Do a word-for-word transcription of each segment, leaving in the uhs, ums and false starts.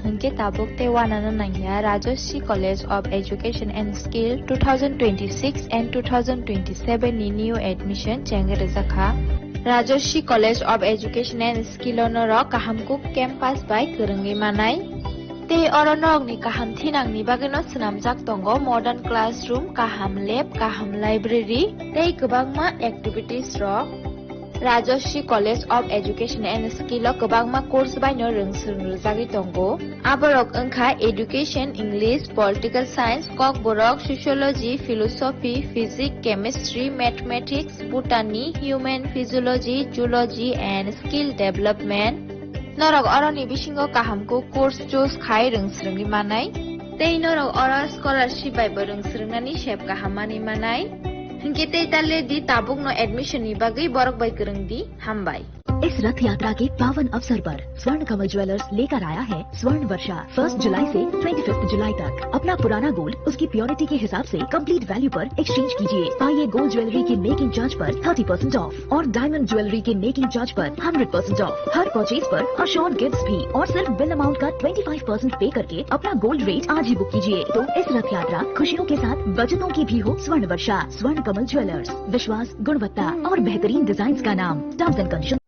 Hwnkhe tabuk tei uanano nangya Rajashree College of Education and Skill two thousand twenty-six and two thousand twenty-seven ni new admission chengwi rwjakha. Rajashree College of Education and Skill o norok kaham kuk campus bai kwrwngwi manai. Tei oro norokni kaham thinangni bagwino swnamjak tongo modern classroom, kaham lab, kaham library tei kwbangma activities rok. Rajashree College of Education and Skill o kwbangma course baino rwng swrwng rwjagwi tongo. Aborok wngkha Education, English, Political Science, Kokborok, Sociology, Philosophy, Physics, Chemistry, Mathematics, Botany, Human Physiology, Zoology and Skill Development. Norok oroni bisingo kaham kuk course choose khai rwng swrwngwi manai. Tei norok oro scholarship bai bo rwng swrwngnani sep kaham manwi manai. Hinkhe tei ta le di, tabukno admission ni bagwi borok bai kwrwng di. Hambai. इस रथ यात्रा के पावन अवसर पर स्वर्ण कमल ज्वेलर्स लेकर आया है स्वर्ण वर्षा। फर्स्ट जुलाई से ट्वेंटी फिफ्थ जुलाई तक अपना पुराना गोल्ड उसकी प्योरिटी के हिसाब से कंप्लीट वैल्यू पर एक्सचेंज कीजिए। पाइए गोल्ड ज्वेलरी के मेकिंग चार्ज पर थर्टी परसेंट ऑफ और डायमंड ज्वेलरी के मेकिंग चार्ज पर हंड्रेड परसेंट ऑफ। हर परचेज पर अश्योर्ड गिफ्ट्स भी, और सिर्फ बिल अमाउंट का ट्वेंटी फ़ाइव परसेंट पे करके अपना गोल्ड रेट आज ही बुक कीजिए। तो इस रथ यात्रा खुशियों के साथ बचतों की भी हो। स्वर्ण वर्षा, स्वर्ण कमल ज्वेलर्स, विश्वास, गुणवत्ता और बेहतरीन डिजाइन का नाम। Terms and condition.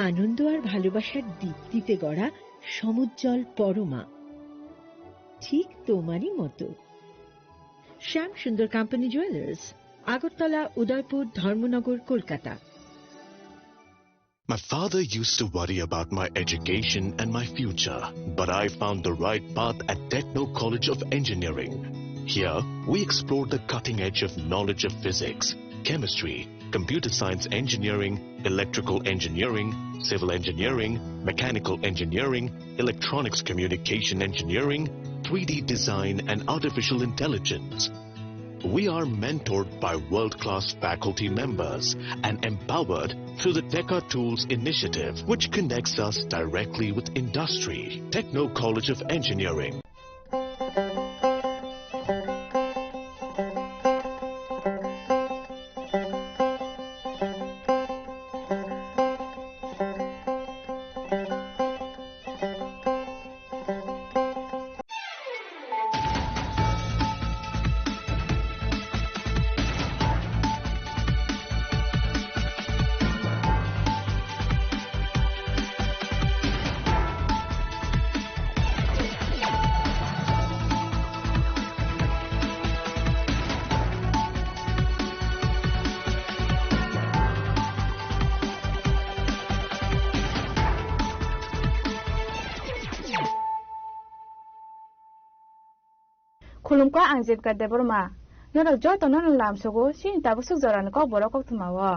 আনন্দ আর ভালোবাসার দীপ্তিতে গড়া সমুজ্জ্বল পরমা, ঠিক তোমারই মতো। শ্যাম সুন্দর কোম্পানি জুয়েলার্স, আগরতলা, উদয়পুর, ধর্মনগর, Kolkata. My father used to worry about my education and my future, but I found the right path at Techno College of Engineering. Here, we explore the cutting edge of knowledge of physics, chemistry, computer science engineering, electrical engineering, civil engineering, mechanical engineering, electronics communication engineering, three D design, and artificial intelligence. We are mentored by world-class faculty members and empowered through the Teka Tools initiative, which connects us directly with industry. Techno College of Engineering. Khulumkha, ang Jibika Debbarma. Norok jotono no lamsogo chini tabuk swk jorani kokborok koktwma o.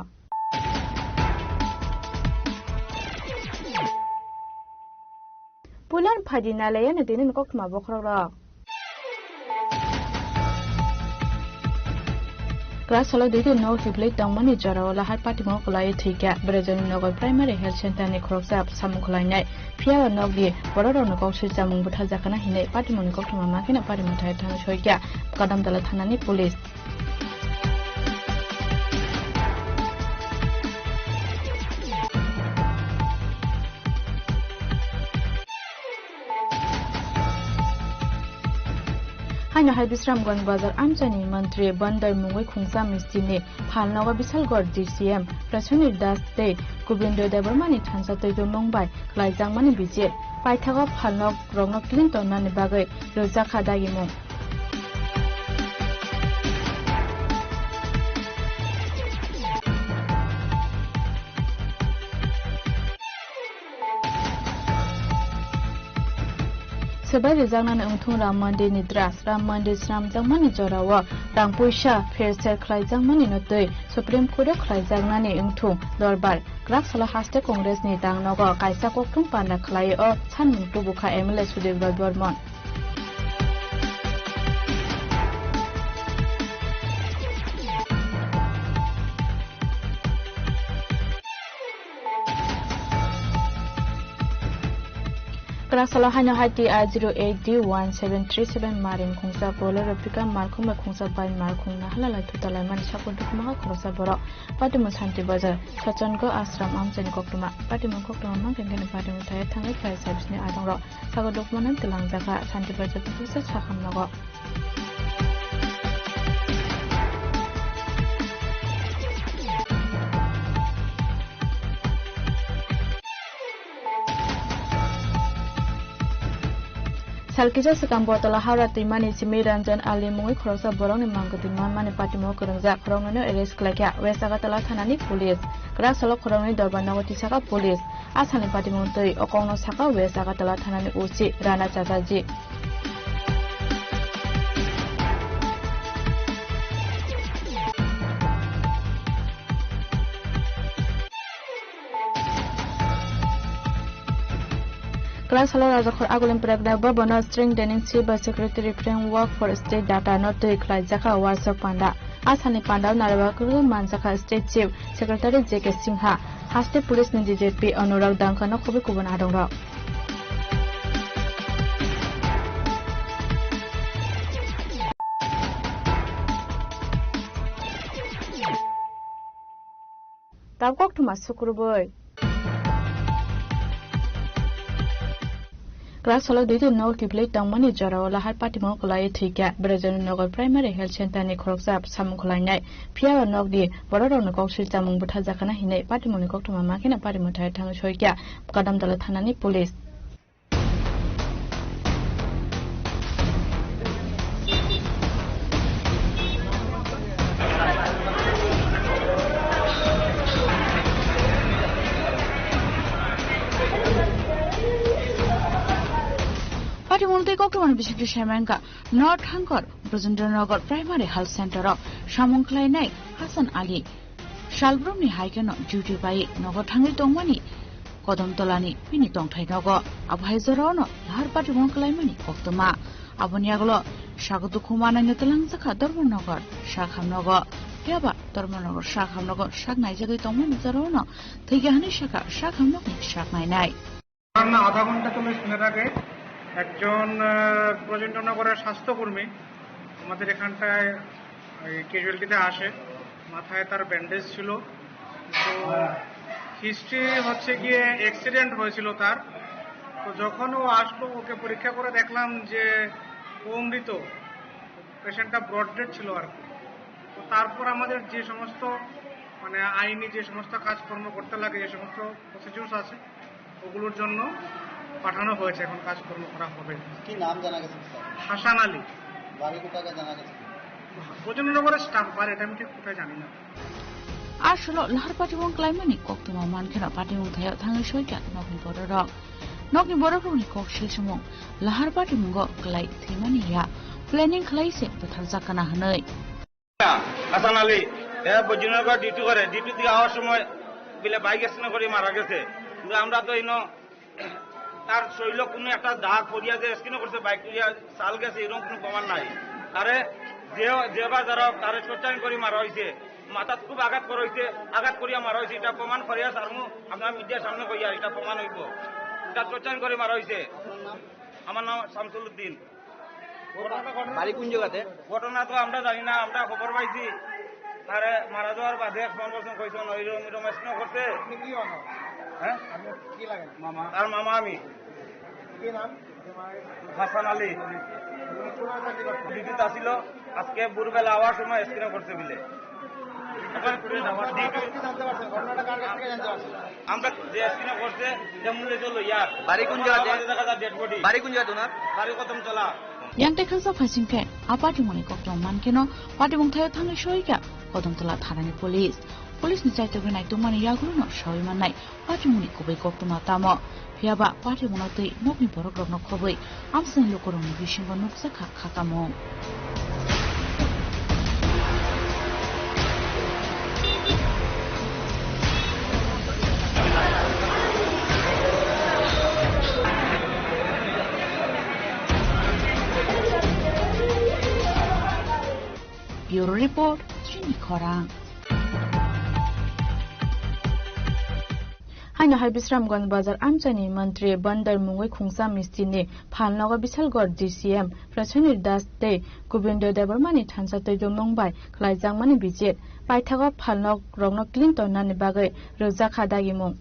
Puilan phaidi nalaiya no tini ni koktwma bokhorok rok. Klasalo duitu nok hiblwi tongmani jorao lahar patimung kwlaiwi thwikha. Berejani nogo Primary Health Center ni khoroksa samung khwlainai. Phiya o nokni bororokno kok swi chamung butharjakna hinwi patimungni koktwma ma kheno patimung thai thang soikha Kadamtala thanani police. Haino hai Bisramganj bazar amchaini mantri Bandar Mungwi Khungsa Mistini phalnogo Bisalgor D C M Prasoni Das tei Gobindo Debbarmani thansa twi tongmung bai khlaijakmani bichir. Paithago phalnok rokno clean tonnani bagwi rwjakha dagimung. Swbai rijaknani wngthung Ram Mandir ni draft. Ram Mandir swnamjakmani jorao rang puisa pher ser khlaijakmani no twi Supreme Court o khlaijaknani wngthung dorbar. Kwrak salo haste Congress ni tangnogo kaisa koktwm panda khlai o sanmung tubukha M L A Sudip Roy Bormon. Kwraksalo haino hai T I zero eight D one seven three seven mari mkhungsa Bolero pickup malkhung bai khungsa bike malkhung nahalala thutalaimani sakbo dukhumakha khoroksa borok. Patimung Santi Bazar, Sachango Ashram amchaini koktwma. Patimung koktwma mankhe khe patimung thai thangwi fire service ni adongrok sakbo dukhumanani twlangjakha Santi Bazar bwswksa sakham nogo. Salkisa swkang Botala Howrah twimani simi Ranjan Ali mungwi khoroksa borokni mangkwtwi manmani patimung kwrwngjak, khoroknwino arrest khlaikha West Agartala thanani police. Kwraksalo khoroknwi dorbar nogo tisakha police. A salni patimung twi o kokno sakha West Agartala thanani O C Rana Chatterjee. Kwraksalo Rajakhor Agulin Prekna Bhavan o String Dealing Chief bai Secretary Framework for State Data no twi khlaijakha uaisuk panda. A salni pandao narwk manjakha State Chief Secretary J K Singha, haste police ni D G P Anurag Dangka no khobwi kubun adongrok. Tabuk koktwma sukrubwi. Kwraksalo duitu nok kiphilwi tongmani jorao lahar patimung kwlaiwi thwikha Brajendra Nagar Primary Health Center ni khoroksa samung khwlainai. Phiya o nokni bororokno koksil chamung bwtharjakha hinwi patimungni koktwma makheno patimung thai thangwi soikha Kadamtala thanani police. Patimung tei koktwmani bisingtwi saimangkha North Hangkor Brajendra Nagar Primary Health Center o samung khlainai Hasan Ali. Salbrumni hai kheno duty bai nogo thangwi tongmani Kodom Tolani bini tongthai nogo. Abo hai jorao no lahar patimung kwlaimani koktwma. Aboni yagulo sago dukhu manai no twlangjakha Dharmanagar sakham nogo. Phiya ba Dharmanagar sakham nogo sak naijagwi tongmani jorao no thwikha hinwi sakha sakham nokni sak nainai. ঘটনা আধা ঘন্টা চল্লিশ মিনিট আগে একজন, আহ, প্রচণ্ডনগরের স্বাস্থ্যকর্মী আমাদের এখানটায় এই ক্যাজুয়ালিটিতে আসে। মাথায় তার ব্যান্ডেজ ছিল। তো হিস্ট্রি হচ্ছে গিয়ে অ্যাক্সিডেন্ট হয়েছিল তার। তো যখন ও আসলো, ওকে পরীক্ষা করে দেখলাম যে ও মৃত। পেশেন্টটা ব্রড ডেড ছিল আর কি। তো তারপর আমাদের যে সমস্ত, মানে, আইনি যে সমস্ত কাজকর্ম করতে লাগে, যে সমস্ত প্রসিডিউরস আছে, ওগুলোর জন্য পাঠানো হয়েছে। এখন কাজকর্ম করা হবে। কি নাম জানা গেছে, স্যার? হাসান আলী। বাড়ি কোথাকার জানা গেছে? প্রচণ্ডনগরের স্টাফ, আর এটা আমি ঠিক কোথায় জানি না। Aswk lahar patimung kwlaimani koktwma mankheno patimung thaio thangwi soikha nokni bororok. Nokni borokrokni kok silsomung lahar patimungo kwlai thwimani ya planning khlai se bwtharjak kana hwnwi. Hasan Ali, এ বৈদ্যনগর ডিউটি করে, ডিউটি থেকে আওয়ার সময় বলে বাইক অ্যাক্সিডেন্ট করে মারা গেছে। কিন্তু আমরা তো ইনো তার শরীরে কোনো একটা দাগ পড়িয়া যে অ্যাক্সিডেন্ট করছে, বাইক তুলিয়া চাল গেছে, এরকম কোনো প্রমাণ নাই। তারে যে, যেবার যারা তারে টর্চারিং করে মারা হয়েছে, মাথাত খুব আঘাত করা হয়েছে, আঘাত করিয়া মারা হয়েছে, এটা প্রমাণ করিয়া সারমু, আপনার মিডিয়ার সামনে কইয়া এটা প্রমাণ হইব, এটা টর্চারিং করে মারা হয়েছে। আমার নাম শামসুল উদ্দিন। বাড়ি কোন জায়গাতে? ঘটনা তো আমরা জানি না, আমরা খবর পাইছি। তারে মারা যাওয়ার বাদে ফোন করছেন, কইছেন, "ওই রকম, এরকম অ্যাক্সিডেন্ট করছে।" আপনি কি হন? হ্যাঁ? আপনি কি লাগেন? মামা। তার মামা আমি। কি নাম? হাসান আলী। উনি কোথায় চাকরি করতেন? ডিউটিতে আসিল, আজকে ভোরবেলা আওয়ার সময় অ্যাক্সিডেন্ট করছে বিলে। এখন ডিউটি কি জানতে পারছেন? ঘটনাটা কার কাছ থেকে জানতে পারছেন? আমরা যে অ্যাক্সিডেন্ট করছে, যে মূল্যে চলো ইয়ার। বাড়ি কোন জায়গাতে? বাড়ি দেখা যায় ডেড বডি। বাড়ি কোন জায়গাতে ওনার? বাড়ি Kadamtala. Yang tei khangsa phaising khe a patimungni koktwma mankheno patimung thaio thangwi soikha Kodamtala thanani police. Police ni chaitokni naitokmani yagulono sawi mannai patimungni kubui koktwma tamo. Phiya ba patimungno twi nokni borokrokno khobwi amchaini lukurokni bisingo nukjakha khakamung. Bureau Report, Chini Khorang. Haino hai Bisramganj bazar amchaini mantri Bandar Mungwi khungsa mistini phalnogo Bishalgarh D C M Prashanir Das tei Gobindo Debbarmani thansa twi dumung bai khlaijakmani bijit. Paithago phalnokrokno clean tonnani bagwi rwjakha dagimung.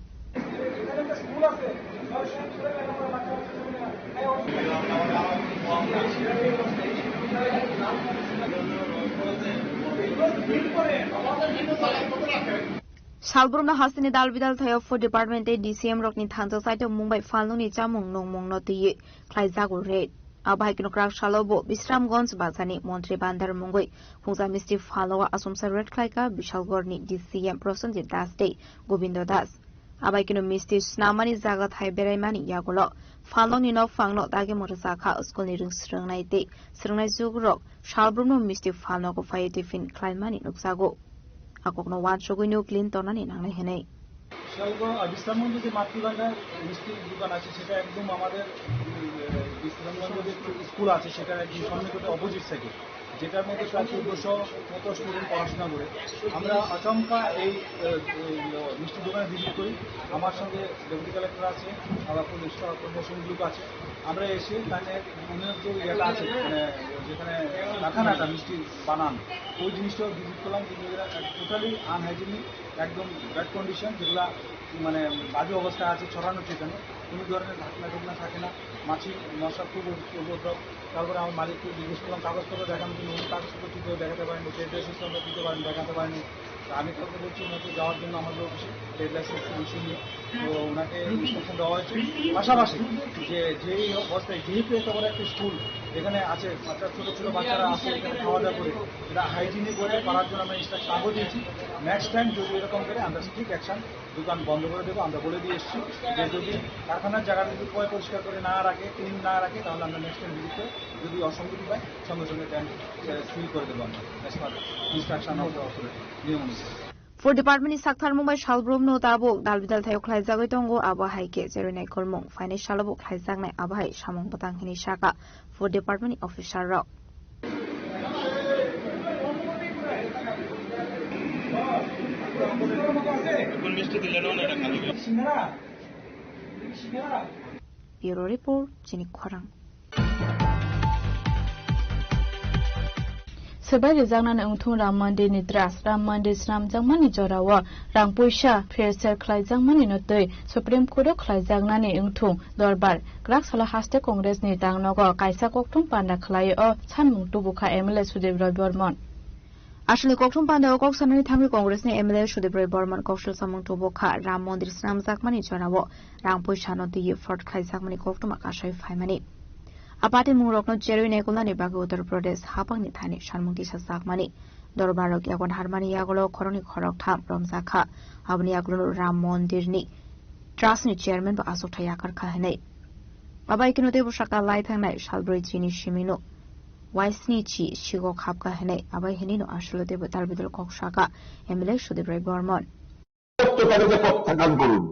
Salbrumno hasteni dal bidal thaio food department tei D C M rokni thansa saitok mung bai phalnokni chamung nungmungno twiwi khlaijago raid. Abo hai kheno kwrak salo bo Bisramganj bazarni Montri Bandar mungwi khungsa misti phalnogo asomsa raid khlaikha Bishalgarhni D C M Prosenjit Das tei Gobindo Das. Abo hai kheno misti snamani jaga thai beraimani yagulo phalnokni nokphangno dagimung rwjakha, schoolni rwng swrwngnai tei swrwngnai jugrok salbrumno misti phalnogo phaiwi tiffin khlaimani nukjago. Hakokno uansugwino clean tongnani nangnai hwnwi. শিয়ালগঞ্জ, আহ, বিশ্রামগঞ্জে যে মাতৃভান্ডার মিষ্টির দোকান আছে, সেটা একদম আমাদের, উম, আহ, বিশ্রামগঞ্জে যে স্কুল আছে, সেটার একদম সন্নিকটে অপোজিট সাইডে, যেটার মধ্যে প্রায় চোদ্দশো মতো স্টুডেন্ট পড়াশোনা করে। আমরা আচমকা এই, আহ, এই, আহ, মিষ্টির দোকানে ভিজিট করি। আমার সঙ্গে ডেপুটি কালেক্টর আছে, আবার পুলিশ প্রশাসনিক লোক আছে। আমরা এসে মানে উনি যে ইয়েটা আছে, মানে যেখানে কারখানাটা মিষ্টি বানান, ওই জিনিসটাও ভিজিট করলাম, কিন্তু এরা টোটালি আনহাইজিনিক, একদম ব্যাড কন্ডিশন, যেগুলা মানে বাজে অবস্থায় আছে, ছড়ানো ঠিকানা, কোনো ধরনের ঢাকনা ঢুকনা থাকে না, মাছি মশা খুব উপ-, উপদ্রব। তারপরে আমার মালিককে জিজ্ঞেস করলাম কাগজপত্র দেখানোর জন্য, উনি কাগজপত্র ঠিকভাবে দেখাতে পারেনি, ট্রেড লাইসেন্স নম্বর দিতে পারেনি, দেখাতে পারেনি। আমি কাউকে বলছি ওনাকে যাওয়ার জন্য আমাদের অফিসে ট্রেড লাইসেন্স ইস্যু নিয়ে, তো ওনাকে ইনস্ট্রাকশন দেওয়া হয়েছে। পাশাপাশি যে যেই অবস্থায়, যেহেতু এত বড় একটা স্কুল এখানে আছে, বাচ্চা, ছোট ছোট বাচ্চারা আছে এখানে খাওয়া দাওয়া করে, এটা হাইজিনে করে করার জন্য আমরা ইনস্ট্রাকশন আগেও দিয়েছি। নেক্সট টাইম যদি এরকম করে আমরা স্ট্রিক্ট অ্যাকশন, দোকান বন্ধ করে দেবো। আমরা বলে দিয়ে এসেছি যে যদি কারখানার জায়গাটা যদি পয় পরিষ্কার করে না রাখে, ক্লিন না রাখে, তাহলে আমরা নেক্সট টাইম ভিজিট করে যদি অসঙ্গতি পাই, সঙ্গে সঙ্গে দেন সিল করে দেবো আমরা, as per instruction of the authority, নিয়ম অনুসারে। Food Department ni saktharmung bai salbrumno tabuk dal bidal thaio khlaijagwi tongo, abo hai khe cherwi naikolmung phainai salo bo khlaijaknai, abo hai samung bwtang hinwi sakha Food Department ni officer rok. Bureau Report, Chini Khorang. Swbai rijaknani wngthung Ram Mandir ni trust. Ram Mandir swnamjakmani jorao rang puisa pherser khlaijakmani no twi Supreme Court o khlaijaknani wngthung dorbar. Kwrak salo haste Congress ni tangnogo kaisa kokthum panda khlai o sanmung tubukha M L A Sudip Roy Bormon. Aswkni kokthum pandao kok sanani thangwi Congress ni M L A Sudip Roy Bormon koksil samung tubukha Ram Mandir swnamjakmani jorao rang puisa no twi fraud khlaijakmani koktwma kasai phaimani. A patimungrokno cherwi naikolnani bagwi Uttar Pradesh haphangni thani sanmung tisajakmani. Dorbarrok yagon harmani yagulo khoroknwi khoroktham romjakha. Aboni yagulo Ram Mandirni Trustni chairman bo achukthai yakarkha hinwi. Abai kheno teibo saka lai thangnai salbrwi chini simino waisni chi sigok hapkha hinwi. Abai hinwino aswkno teibo dalbidal kok saka M L A Sudip Roy Bormon. সত্য তাদেরকে প্রত্যাখ্যান করুন।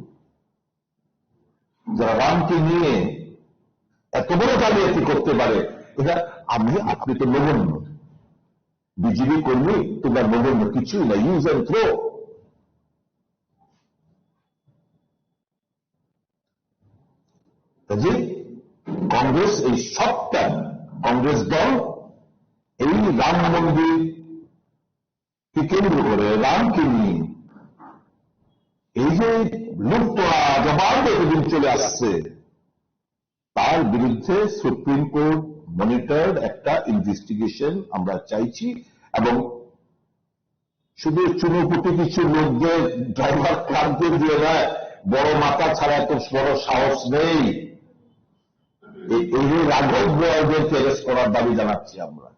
যারা রামকে নিয়ে এত বড় জালিয়াতি করতে পারে, এটা আমি, আপনি তো নগণ্য। বিজেপি কর্মী, তোমরা নগণ্য, কিছুই না, ইউজ অ্যান্ড থ্রো। কাজে কংগ্রেস এই সবটা, কংগ্রেস দল এই রাম মন্দির কে কেন্দ্র করে, রামকে নিয়ে এই যে লুপ্তরাজ অবাধ এতদিন চলে আসছে, তার বিরুদ্ধে সুপ্রিম কোর্ট মনিটর্ড একটা ইনভেস্টিগেশন আমরা চাইছি। এবং শুধু চুনোপুটি কিছু লোকদের, ড্রাইভার ক্লার্কদের দিয়ে নয়, বড় মাথা ছাড়া এত বড় সাহস নেই। এই, এই যে রাঘব বোয়ালদেরকে অ্যারেস্ট করার দাবি জানাচ্ছি আমরা।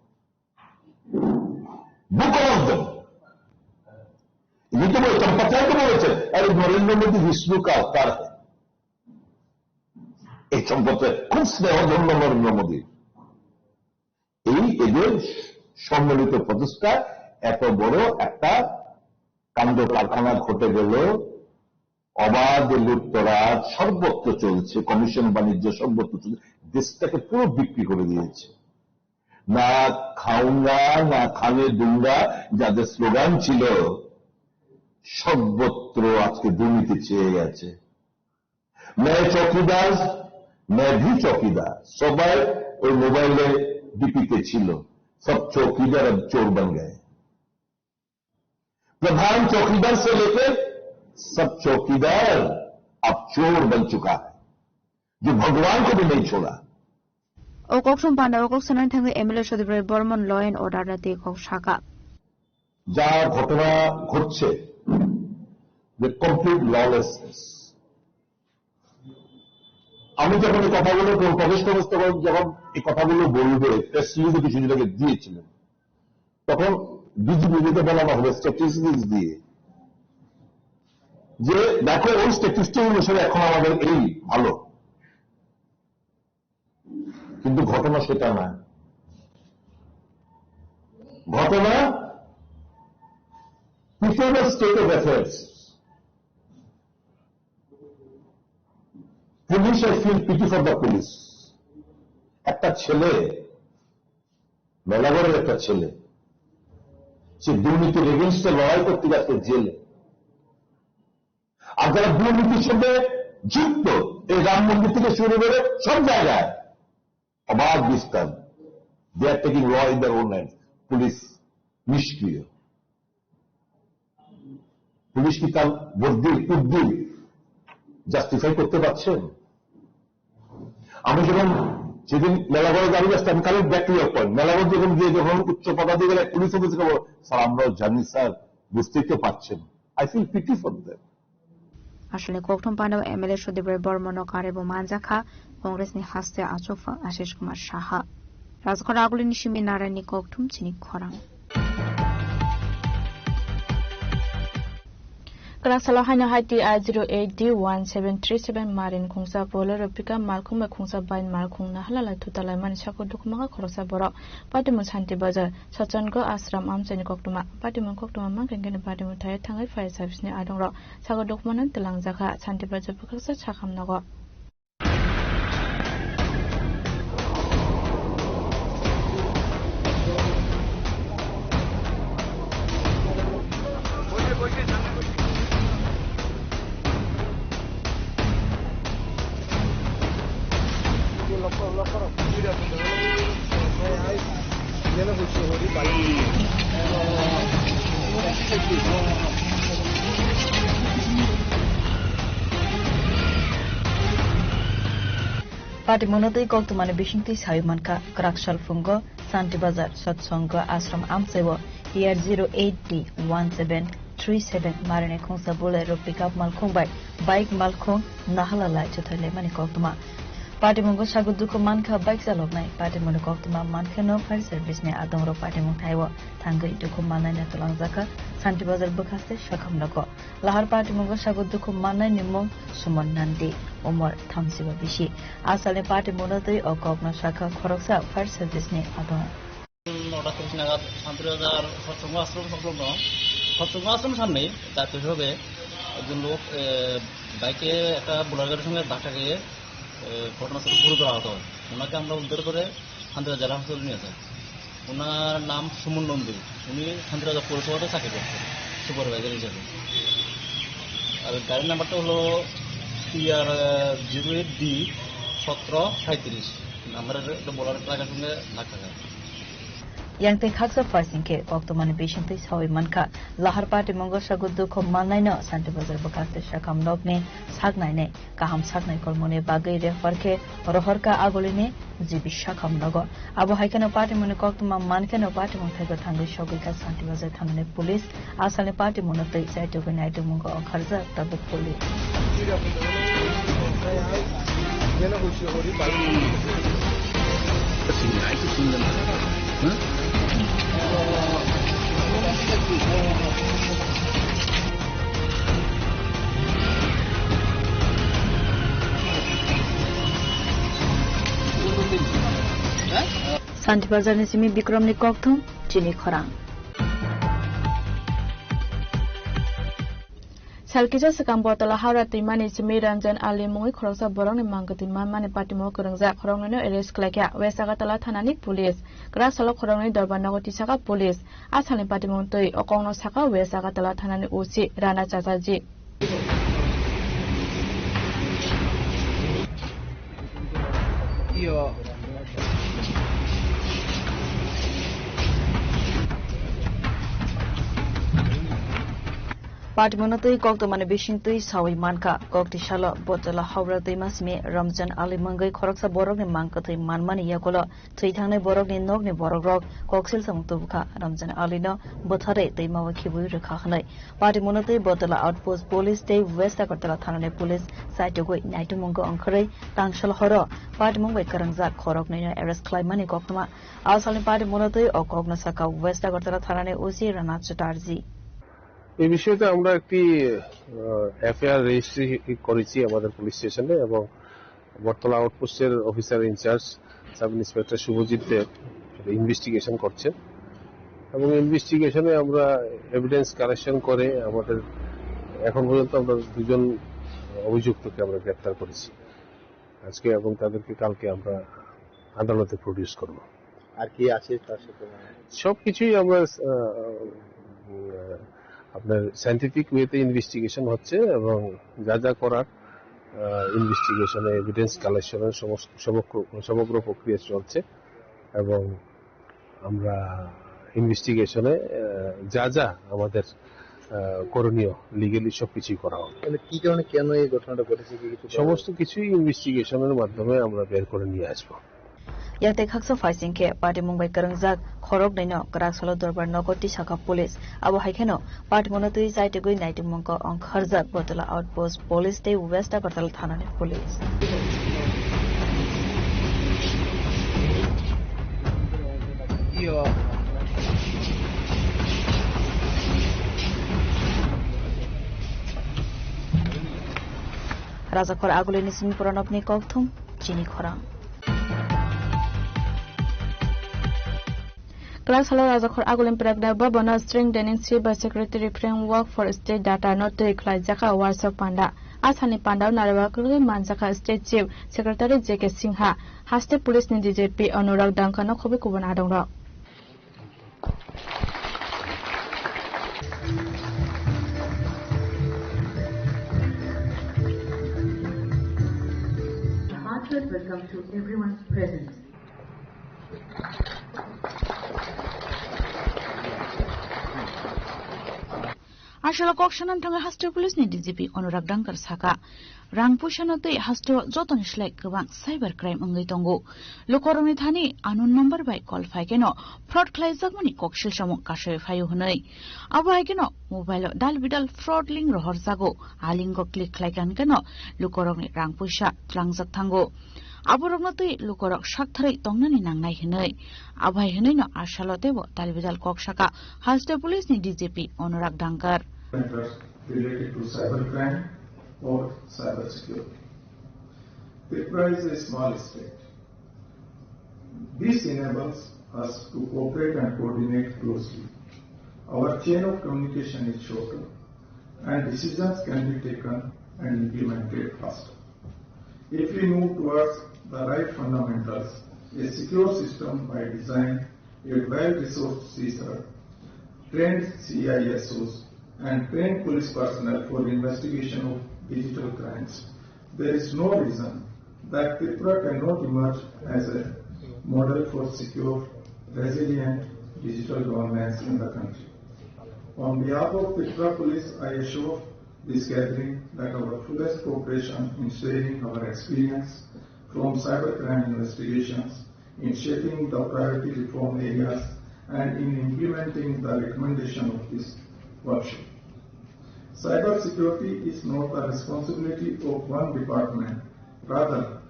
Book of them. এই তো বলেছেন, পাচার তো বলেছেন, আরে নরেন্দ্র মোদী বিষ্ণু কা অবতার হ্যায়। এই সম্পর্কে খুব স্নেহধন্য নরেন্দ্র মোদী। এই এদের সম্মিলিত প্রচেষ্টায় এত বড় একটা কাণ্ড কারখানা ঘটে গেল। অবাধ লুটতরাজ সর্বত্র চলছে, কমিশন বাণিজ্য সর্বত্র চলছে, দেশটাকে পুরো বিক্রি করে দিয়েছে। না খাউঙ্গা না খানে দুঙ্গা, যাদের স্লোগান ছিল, সর্বত্র আজকে দুর্নীতি ছেয়ে গেছে। मैं चौकीदार, मैं भी चौकीदार, সবাই ওই মোবাইলে ডিপিতে ছিল, সব চৌকিদার আর চোর বন গেছে। प्रधान चौकीदार से लेकर सब चौकीदार अब चोर बन चुका है, जो भगवान को भी नहीं छोड़ा। O kokthum panda o kok sanani thangwi M L A Sodip Roy Bormon law and order ni twi kok saka. যা ঘটনা ঘটছে, যে কমপ্লিট ললেসনেস। আমি যখন এই কথাগুলো, যখন প্রদেশ কংগ্রেস তখন যখন এই কথাগুলো বলবে, প্রেস রিলিজে কিছু দিন আগে দিয়েছিলেন, তখন ডিজিপি কে বলানো হবে, স্ট্যাটিস্টিক্স দিয়ে, যে দেখো, ওই স্ট্যাটিস্টিক্স অনুসারে এখন আমাদের এই ভালো। কিন্তু ঘটনা সেটা না। ঘটনা পিছনে state of affairs. Police, I feel pity for the police। একটা ছেলে, মেলাগড়ের একটা ছেলে, সে দুর্নীতির এগেইনস্টে লড়াই করতে গিয়ে আজকে জেলে। আর যারা দুর্নীতির সঙ্গে যুক্ত, এই রাম মন্দির থেকে শুরু করে সব জায়গায় অবাধ বিস্তার, they are taking law in their own hands। Police নিষ্ক্রিয়। পুলিশ কি তার বুদ্ধির, বুদ্ধির জাস্টিফাই করতে পারছেন? আমি যখন সেদিন মেলাগড়ে গাড়ি আসতে, আমি খালি ব্যাক টু ইয়ার পয়েন্ট, মেলাগড় যখন গিয়ে যখন উচ্চ পদাধিকারী পুলিশ অফিসারকে বলো, "স্যার, আমরাও জানি স্যার, বুঝতেই তো পারছেন।" I feel pity for them। Aswkni kokthum panda M L A Sudip Roy Bormono karwi bo manjakha Congress ni haste achukphang Ashish Kumar Saha. Rajkhor agulini simi narani kokthum chini khorang. Kwrak salo haino hai T I zero eight D one seven three seven marin khungsa Bolero pickup malkhung bai khungsa bike malkhung nahalala thuta laimani sago dukhumaka khoroksa borok. Patimung Santi Bazar, Sachango Ashram amchaini koktwma. Patimung koktwma mankha hwnkhe patimung thai thangwi fire service ni adongrok sago dukhumano twlangjakha. Santi Bazar bwkhaksa sakham nogo. Patimungno twi koktwmani bisingtwi sawi mankha, kwrak sal phungo Santi Bazar Satsongo Ashram amchaio T R zero eight D one seven three seven marini khungsa Bolero pickup malkhung bai bike malkhung nahala lai chuthai laimani koktwma. Patimungo sago dukhu mankha bike chaloknai. Patimungni koktwma mankheno fire service ni adongrok patimung thaio thangwi dukhu mannaino twlangjakha. Santi Bazar bwkhaste sakham nogo. Lahar patimungo sago dukhu mannaini mung Suman Nandi, umor thamsiba bisi. Asalni patimungno twi o kokno sakha khoroksa fire service ni adong. নটা তিরিশ নাগাদ শান্তিবাজার সৎসঙ্গ আশ্রম সংলগ্ন সৎসঙ্গ আশ্রম সামনে যাত্রী সবে একজন লোক, এ, বাইকে একটা বোলেরো গাড়ির সঙ্গে ধাক্কা খেয়ে, এ, ঘটনাস্থলে গুরুতর আহত হয়। ওনাকে আমরা উদ্ধার করে শান্তিবাজার জেলা হাসপাতালে নিয়ে যাই। ওনার নাম সুমন নন্দী, উনি শান্তিবাজার পৌরসভাতে চাকরি করতেন সুপারভাইজার হিসেবে। আর গাড়ির নাম্বারটা হলো T R zero eight D সতেরো সাঁইত্রিশ। আমরা একটা বোলেরো ট্রাকের সঙ্গে ধাক্কা খায়। Yang tei khaksa phaising khe koktwmani bisingtwi sawi mankha, lahar patimungo sago dukhu mannaino Santi Bazar bwkhaste sakham nokni saknainai kaham saknai kolmoni bagwi refer khe rohorkha agulini G B sakham nogo. Abo hai kheno patimungni koktwma mankheno patimung thaigo thangwi sogwikha Santi Bazar thanani police. Asalni patimungno twi chaitugwi naitukmungo ongkharjak tabuk police. Santi Bazar ni simi Bikrom ni kokthum chini khorang. Sal kisa swkang Botala Howrah twimani simi Ranjan Ali mungwi khoroksa borokni mang kwtwi manmani patimung kwrwngjak, khoroknwino arrest khlaikha West Agartala thanani police. Kwrak salo khoroknwi dorbar nogo tisakha police. A salni patimung twi o kokno sakha West Agartala thanani O C Rana Chatterjee. Patimono twi koktwmani bising twi sawi mankha. Kokti salo Botala Howrah twima simi Ramjan Ali mungwi khoroksa borokni mang kwthwi manmani yagulo thwi thangnai borokni nokni borokrok koksil samung tubukha. Ramjan Alino bwtharwi twima o khibwi rwkha hwnwi. Patimono twi Botala Outpost Police tei West Agartala thanani police saitugwi naitumungkha wngkhorwi tangsal horo patimung bai kwrwngjak khoroknwino arrest khlaimani koktwma. A salni patimungno twi o kokno sakha West Agartala thanani O C Rana Chatterjee. এই বিষয়ে তো আমরা একটি FIR registry করেছি আমাদের police স্টেশনে এবং বটতলা আউটপোস্টের officer in charge sub inspector Subhajit Deb investigation করছেন এবং ইনভেস্টিগেশনে আমরা এভিডেন্স কালেকশন করে আমাদের এখন পর্যন্ত আমরা দুজন অভিযুক্তকে আমরা গ্রেপ্তার করেছি আজকে এবং তাদেরকে কালকে আমরা আদালতে প্রডিউস করব। আর কি আছে তার সাথে? মানে সবকিছুই আমরা আহ, উম, আপনার সায়েন্টিফিক ওয়েতে ইনভেস্টিগেশন হচ্ছে এবং যা যা করার ইনভেস্টিগেশনে এভিডেন্স কালেকশনের সমস্ত সমগ্র সমগ্র প্রক্রিয়া চলছে এবং আমরা ইনভেস্টিগেশনে যা যা আমাদের আহ, করণীয় লিগেলি সবকিছুই করা হবে। মানে কি কারণে, কেন এই ঘটনাটা ঘটেছে, কি কিছু বলা সমস্ত কিছুই ইনভেস্টিগেশনের মাধ্যমে আমরা বের করে নিয়ে আসবো। Yakte khaksa phaising khe patimung bai kwrwngjak khoroknwino kwrak salo dorbar nogo tisakha police. Abo hai kheno patimungno twi chaitugwi naitimungkha wngkharjak Botala Outpost Police tei West Agartala thanani police. Rajakhor Agulini simi Pranabni kokthum chini khorang. Kwrak salo Rajakhor Agulini Pranabni Bhavan o Strengthening Civil Security Framework for State Data no twi khlaijak workshop panda. A salni panda o narwk manjakha State Chief Secretary J K Singha, haste police ni D G P Anurag Dangka no khobwi kubun adongrok. A heartfelt welcome to everyone's presence. Aswk kok sanani thangwi haste police ni D G P Anurag Dangkar saka, rang puisa no twi haste o jotoni slai kwbang cyber crime wngwi tongo. Lukorokni thani unknown number bai call phai kheno fraud khlaijakmani koksil samung kasui phaio hwnwi. Abo hai kheno mobile o dal bidal fraud link rohorjago, a link o click khlai kha hwn kheno lukorokni rang puisa tlangjak thango. Aborokno twi lukorok saktharwi tongnani nangnai hwnwi. Abo hai hwnwino a salo teibo dalbidal kok saka haste police ni D G P Anurag Dangkar. Matters related to cybercrime or cyber security. Tripura is a small state. This enables us to cooperate and coordinate closely. Our chain of communication is shorter and decisions can be taken and implemented faster. If we move towards the right fundamentals, a secure system by design, a well-resourced CSAT, trained CISOs, and trained police personnel for investigation of digital crimes, there is no reason that Tripura cannot emerge as a model for secure, resilient digital governance in the country. On behalf of Tripura Police, I assure this gathering that our fullest cooperation in sharing our experience from cybercrime investigations, in shaping the priority reform areas, and in implementing the recommendation of this workshop. Cybersecurity is not the responsibility of one department, rather,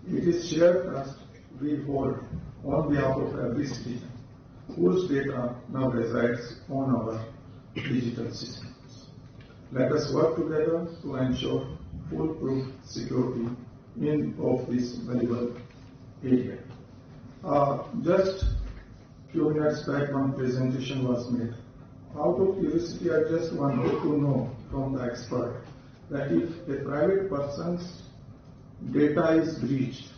it is shared trust we hold on behalf of every citizen whose data now resides on our digital systems. Let us work together to ensure foolproof security in of this valuable area. Uh, just few minutes back, one presentation was made. Out of curiosity, I just wanted to know from the expert that if a private person's data is breached,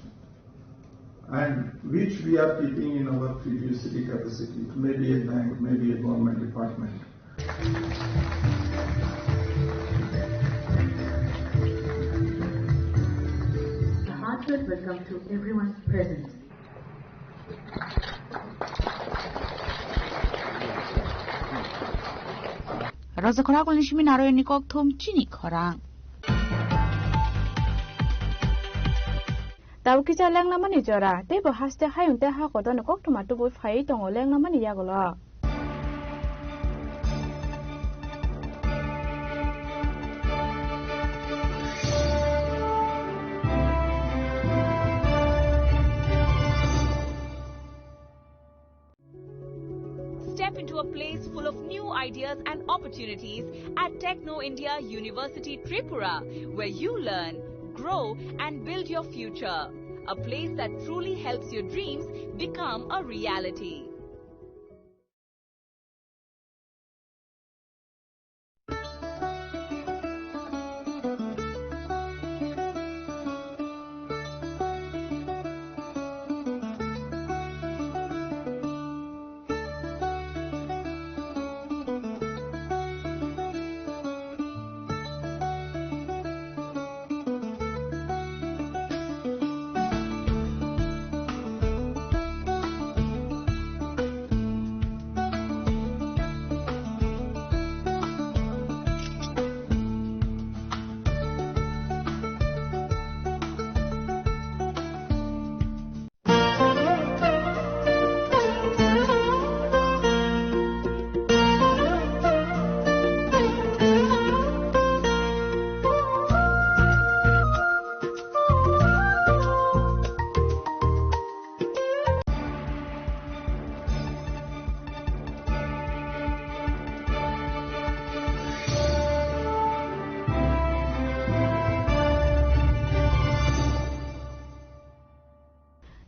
and which we are keeping in our fiduciary capacity, maybe a bank, maybe a government department. Welcome to everyone present. Roja khorang kulni simi naro ni kokthum chini khorang. Tabuk kisa lenglamani jora, teibo haste hayung tei ha kotorni koktwma tubui phaiwi tongo lenglamani yagulo. Step into a place full of new ideas and opportunities at Techno India University Tripura, where you learn, grow, and build your future. A place that truly helps your dreams become a reality.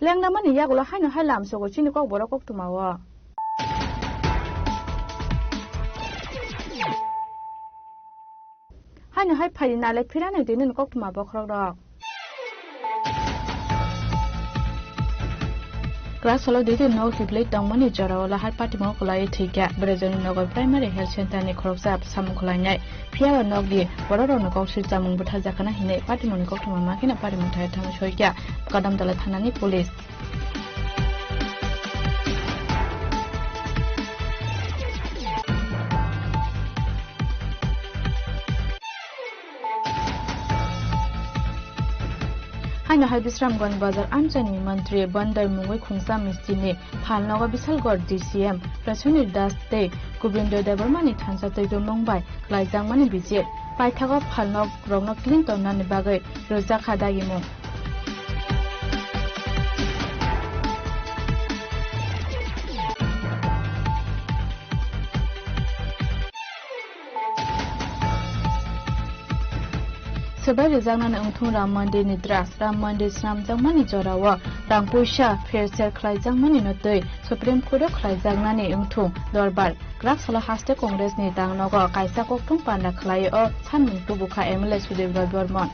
Lenglamani yagulo haino hai lamsogo chini kokborok koktwmao. Haino hai phaidi nale phirano tini koktwma bokhorokrok. Class salo didi nok hiblai tongmani jorao lahar patimung kwlaiwi thwikha. Brejoni Nagar Primary Health Center ni khoroksa samung khwlainai. Phiya o nokni bororokno kok sirchamung bwtharjakha hinwi patimungni koktwma makheno patimung thai thangwi soikha Kadamtala thanani police. Haino hai Bisramganj bazar amchaini mantri Bandar mungwi khungsa mistini phalnogo Bisalgor D C M Prashanir Das tei Gobindo Debbarmani thansa twi tumung bai khlaijakmani bichir. Paithago phalnokrokno clean tonnani bagwi rwjakha dagimung. Swbai rwjaknani wngthung Ram Mandir ni draft. Ram Mandir snamjakmani jorao rang puisa pherser khlaijakmani no twi Supreme Court o khlaijaknani wngthung dorbar. Kwrak salo haste Congress ni tangnogo kaisa kokthum panda khlai o sanmung tubukha M L A Sudip Roy Bormon.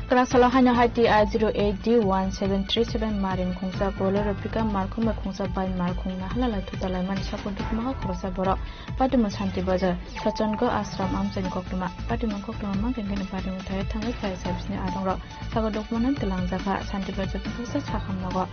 Kwrak salo haino hai T I zero eight D one seven three seven maring khungsa Bolero pickup markhung bai khungsa bike markhung nahalala thuta laimani sakno dukma khoroksa borok. Patimung Santi Bazar, Sachango Ashram amchaini koktwma. Patimung koktwma mankhe khe patimung thai thangwi phai sabisni arongrok. Sago dukmano twlangjakha Santi Bazar bwsaksa sakham nogo.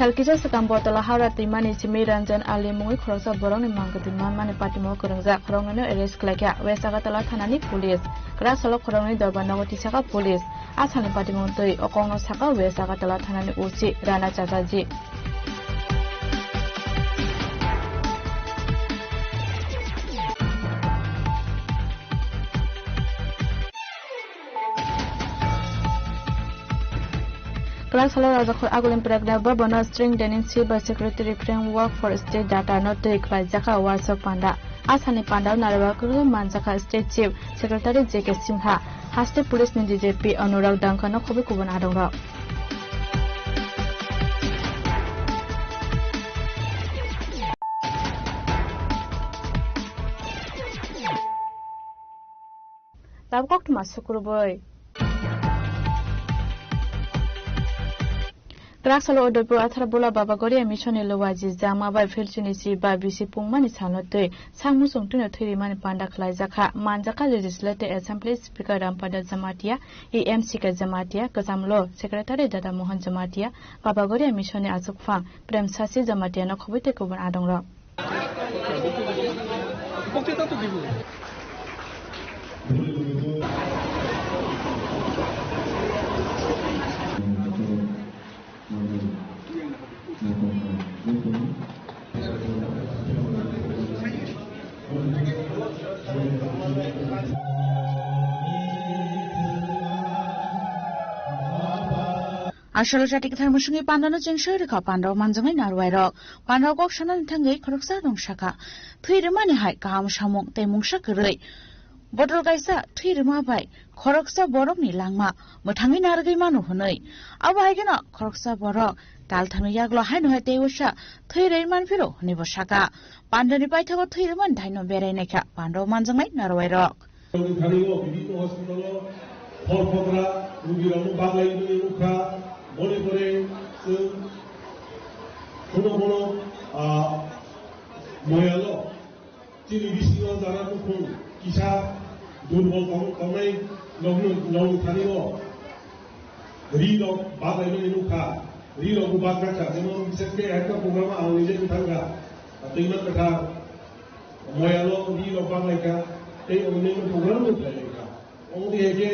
Salkisa swkang Botala Howrah twimani simi Ranjan Ali mungwi khoroksa borokni mangkwtwi manmani patimung kwrwngjak, khoroknwino arrest khlaikha West Agartala thanani police. Kwrak salo khoroknwi dorbar nogo tisakha police. A salni patimung twi o kokno sakha West Agartala thanani O C Rana Chatterjee. Kwrak salo Rajakhor Agulin Pregna Bhavan o String Dealing Chief bai Secretary Framework for State Data no twi khlaijakha workshop panda. A salni pandao narwk manjakha State Chief Secretary J K Singha, haste police ni D G P Anurag Dangka no khobwi kubun adongrok. Tabuk koktwma sukurubui. Kwrak salo Udaipur Atharbola Baba Goria Mission ni Luwaji Jama bai Philchuni si ba bisi pungmani salno twi sak muchung twino thwi rimani panda khlaijakha. Manjakha Legislative Assembly Speaker Rampada Jamatia, E M C K Jamatia, Kwchamlo Secretary Dada Mohan Jamatia, Baba Goria Mission ni achukphang Prem Sasi Jamatia no khobwi tei kubun adongrok. Asolo jati kwthar musungwi pandano chwng soi rwkha, pandao manjaknai narwai rok. Pandao kok sanani thangwi khoroksa rwng sakha, thwi rwmani hai kaham samung tei mungsa kwrwi. Botol kaisa thwi rwma bai khoroksa borokni langma mwthangwi narwgwi mano hwnwi. Abo hai kheno khoroksa borok talthano yaglo haino hai tei usa thwi rwi manphiro hwnwibo sakha. Pandani paithago thwi rwmani thaino berai naikha pandao manjaknai narwai rok. Thani o bibhinno hospital o phol phokra rugirokno baglai wngwi nukha, boni pore chwng bono bono, ah, moyalo chini bisingo jara nukhung kisa durbol tong-, tongnai nokni, nokni thani o ri rok baglai mani nukha, ri rok bo bak jakha, jemon bises khe ekta program ang nije thangkha, Twima Kwthar. Moyalo ri rok banglaikha, tei onno program bo khlailaikha. Omo hai khe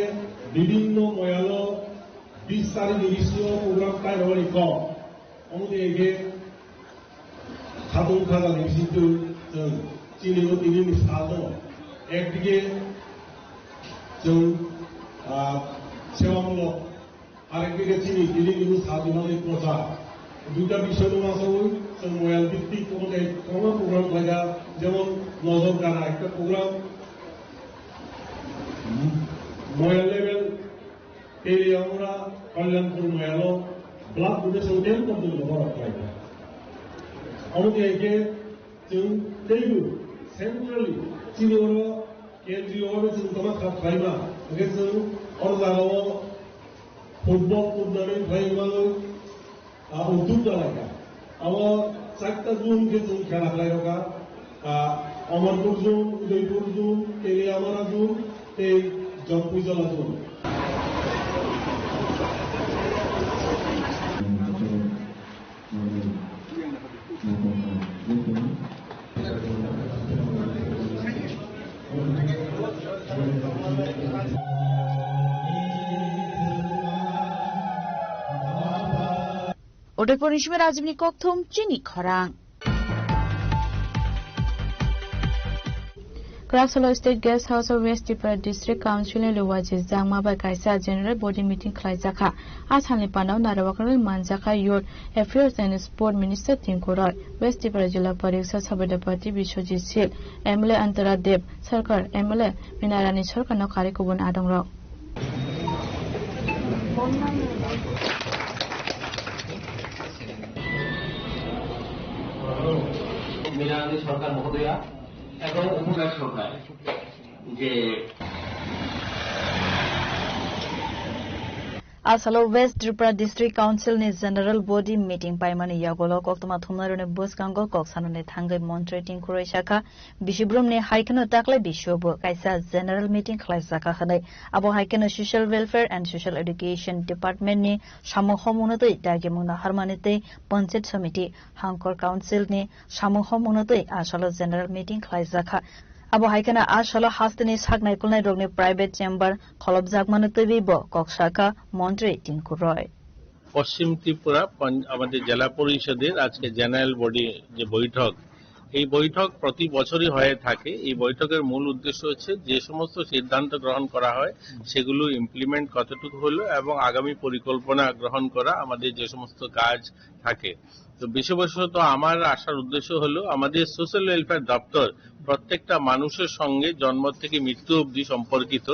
bibhinno moyalo bis tarikh ni bisingo program khlai rwmani kok. Omo hai khe khatung khaja ni bisingtwi chwng chini o tini ni sal no ekdige chwng, ah, sewa mulok. Arekdike chini tini ni sal ni bagwi prochar. Duita bisoy no masawi chwng moyal bhittik tongthai kwbangma program khlaijak, jemon Nojor Gana ekta program, moyal level Teliamura Kalyanpur moyalo blood donation camp porjonto borok khlaijak. Omo hai khe chwng teibo centrally chini oro kendriyo bhabe chwng tongma kha khlaima, hwnkhe chwng oro jagao football tournament khlai manwi, ah, udduk chalaikha. Abo charta zone khe chwng khela khlai rwkha. Ah, Amarpur zone, Udaipur zone, Teliamura zone, tei Jampuijala zone. Udaipur ni simi Rajibni kokthum chini khorang. Kwrak salo State Guest House o West Tripura District Council ni Luwaji Jangma bai kaisa General Body Meeting khlaijakha. A salni pandao narwknwi manjakha Youth Affairs and Sport Minister Tinku Roy, West Tripura Jila Pariksha Sabedapati Biswajit Sil, M L A Antara Deb Sarkar, M L A Minarani Sarkarno karwi kubun adongrok. Minarani Sarkar Mohodoya, ebong Upodhya Sarkar. Je. A salo West Tripura District Council ni General Body Meeting paimani yagulo koktwma thumnairokni bwskango kok sanani thangwi Montri Tinku Roy sakha, bisibrumni hai kheno taklai bisio bo kaisa General Meeting khlaijakha hwnwi. Abo hai kheno Social Welfare and Social Education Department ni samung homungno twi dagimungno harmani tei Panchayat Samiti, Hangkor Council ni samung homungno twi a salo General Meeting khlaijakha. Abo hai kheno a salo hasteni saknai kulnai rokni private chamber kholopjakmano twiwi bo kok sakha Montri Tinku Roy. পশ্চিম ত্রিপুরা পঞ্চ-, আমাদের জেলা পরিষদের আজকে general body যে বৈঠক, এই বৈঠক প্রতি বছরই হয়ে থাকে। এই বৈঠকের মূল উদ্দেশ্য হচ্ছে যে সমস্ত সিদ্ধান্ত গ্রহণ করা হয় সেগুলো ইমপ্লিমেন্ট কতটুকু হলো এবং আগামী পরিকল্পনা গ্রহণ করা আমাদের যে সমস্ত কাজ থাকে। তো বিশেষত আমার আসার উদ্দেশ্য হলো আমাদের সোশ্যাল ওয়েলফেয়ার দপ্তর প্রত্যেকটা মানুষের সঙ্গে জন্ম থেকে মৃত্যু অবধি সম্পর্কিত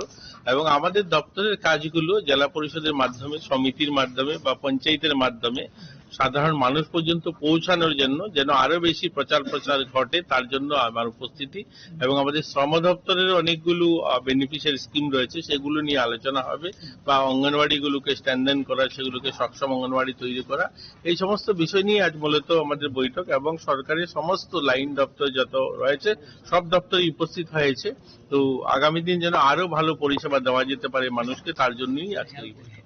এবং আমাদের দপ্তরের কাজগুলো জেলা পরিষদের মাধ্যমে, সমিতির মাধ্যমে বা পঞ্চায়েতের মাধ্যমে সাধারণ মানুষ পর্যন্ত পৌঁছানোর জন্য, যেন আরো বেশি প্রচার প্রসার ঘটে, তার জন্য আমার উপস্থিতি। এবং আমাদের শ্রম দপ্তরের অনেকগুলো, আহ, বেনিফিশিয়ারি স্কিম রয়েছে, সেগুলো নিয়ে আলোচনা হবে, বা অঙ্গনওয়াড়িগুলোকে স্ট্রেংথেন করা, সেগুলোকে সক্ষম অঙ্গনওয়াড়ি তৈরি করা, এই সমস্ত বিষয় নিয়ে আজ মূলত আমাদের বৈঠক। এবং সরকারের সমস্ত লাইন দপ্তর যত রয়েছে, সব দপ্তরই উপস্থিত হয়েছে। তো আগামী দিন যেন আরো ভালো পরিষেবা দেওয়া যেতে পারে মানুষকে, তার জন্যই আজকে এই বৈঠক।